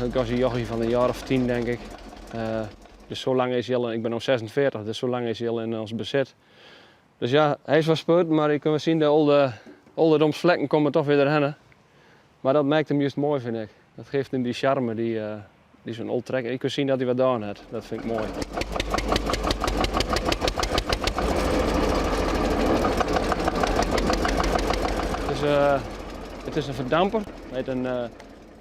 Ik was in jochie fan in jaar of 10, denk ik. Dus zo lang is hij al, ik ben nu 46, dus zo lang is hij al in ons bezit. Dus ja, hij is wat speurd, maar ik kan zien de oude ouderdomsvlekken komen toch weer erheen. Maar dat maakt hem juist mooi, vind ik. Dat geeft hem die charme die zo'n old trekker. Je kunt zien dat hij wat gedaan heeft. Dat vind ik mooi. Het is een verdamper. Met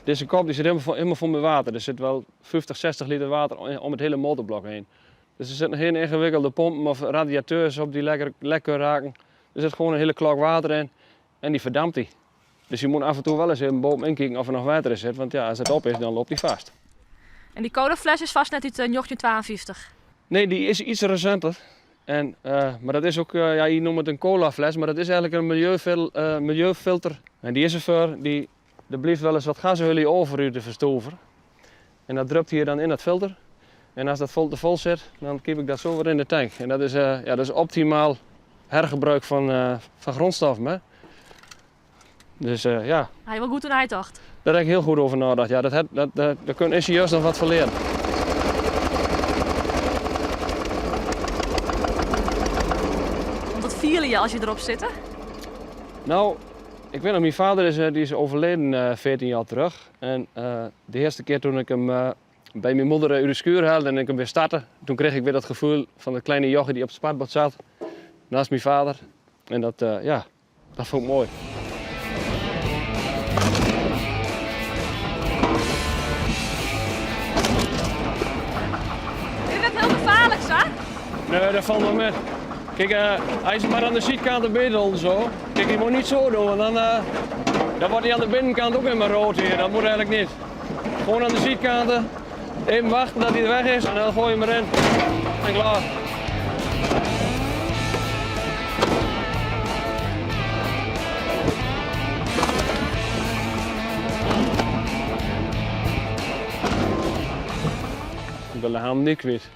deze kop die zit helemaal vol met water. Er zit wel 50, 60 liter water om het hele motorblok heen. Dus er zitten geen ingewikkelde pompen of radiateurs op die lekker raken. Er zit gewoon een hele klok water in en die verdampt die. Dus je moet af en toe wel eens even boven inkijken of er nog water in zit, want als het op is, dan loopt die vast. En die colafles is vast net uit 1952? Nee, die is iets recenter. Maar dat is ook, ja, je noemt het een colafles, maar dat is eigenlijk een milieufilter. En die is ervoor, er blijft wel eens wat gasolie over uit de verstover. En dat drupt hier dan in dat filter. En als dat filter vol zit, dan keep ik dat zo weer in de tank. En dat is optimaal hergebruik van grondstoffen. Hè? Dus ja. Hij wil goed toen hij tocht. Daar heb ik heel goed over nagedacht. Ja, daar kunnen ingenieurs nog wat van leren. Want wat viel je als je erop zit? Hè? Ik weet nog, mijn vader die is overleden 14 jaar terug. En de eerste keer toen ik hem bij mijn moeder uit de schuur haalde en ik hem weer startte, toen kreeg ik weer dat gevoel van dat kleine jochie die op het spatbord zat, naast mijn vader. En dat vond ik mooi. Is dat heel gevaarlijk, zo? Nee, dat valt wel mee. Kijk, hij is maar aan de zijkant een beetje en zo. Kijk, je moet niet zo doen, want dan wordt hij aan de binnenkant ook helemaal rood hier. Dat moet eigenlijk niet. Gewoon aan de zijkanten, even wachten dat hij er weg is en dan gooi je hem erin. En klaar. Ik wil de haan niet kwijt.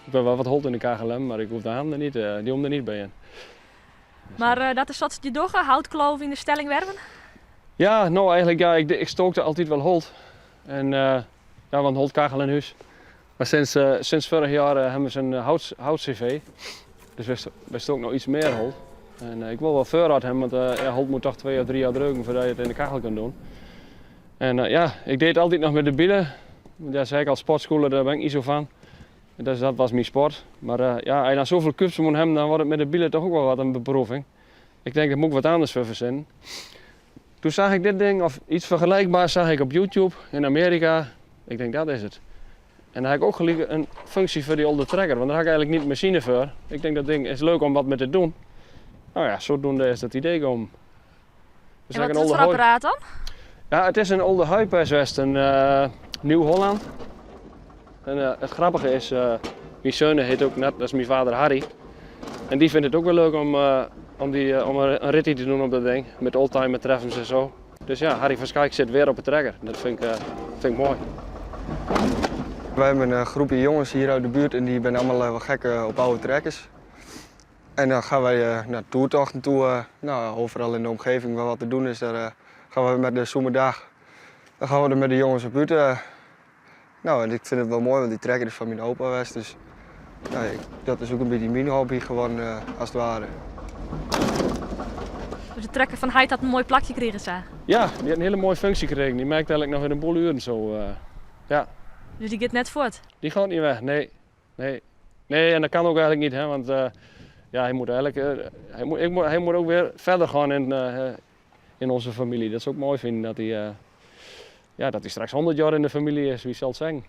Ik ben wel wat holt in de kachel, maar ik hoef de haan er niet, die om er niet bij in. Maar dat is wat je doet, houtkloof in de stellingwerven? Ja, nou eigenlijk ja, ik stookte altijd wel holt. Want holtkachel in huis. Maar sinds vorig jaar hebben we zo'n hout-cv. Dus we stoken nog iets meer holt. En ik wil wel voorraad hebben, want holt moet toch 2 of 3 jaar drukken voordat je het in de kachel kunt doen. En ik deed het altijd nog met de bielen. Want ja, zei ik al, sportscholen, daar ben ik niet zo van. Dus dat was mijn sport. Maar als je dan zoveel kubs moet hebben, dan wordt het met de bielen toch ook wel wat een beproeving. Ik denk, daar moet ik wat anders voor verzinnen. Toen zag ik dit ding, of iets vergelijkbaars zag ik op YouTube in Amerika. Ik denk, dat is het. En daar heb ik ook gelijk een functie voor die oude trekker, want daar had ik eigenlijk niet machine voor. Ik denk, dat ding is leuk om wat mee te doen. Zodoende is dat idee gekomen. Dus En heb ik wat een is het voor oude hooi- apparaat dan? Ja, het is een oude Huipers een Nieuw-Holland. En het grappige is, mijn zoon heet ook net als mijn vader Harry. En die vindt het ook wel leuk om een ritje te doen op dat ding. Met oldtimer treffens en zo. Dus Harry van Schaik zit weer op de trekker. Dat vind ik mooi. Wij hebben een groepje jongens hier uit de buurt en die zijn allemaal wel gek op oude trekkers. En dan gaan wij naar toertochten toe, overal in de omgeving waar wat te doen is, daar gaan we met de zomerdag. Dan gaan we er met de jongens op buurt. En ik vind het wel mooi, want die trekker is van mijn opa geweest. Dus dat is ook een beetje mijn hobby geworden, als het ware. Dus de trekker van Heit had een mooi plakje gekregen, zo? Ja, die had een hele mooie functie gekregen. Die merkte eigenlijk nog in een boel uren zo ja. Dus die gaat net voort? Die gaat niet weg, nee. Nee, nee, en dat kan ook eigenlijk niet, hè, want ja, hij moet eigenlijk hij moet, ik moet, hij moet ook weer verder gaan in onze familie. Dat is ook mooi vinden dat hij straks 100 jaar in de familie is, wie zal het zeggen.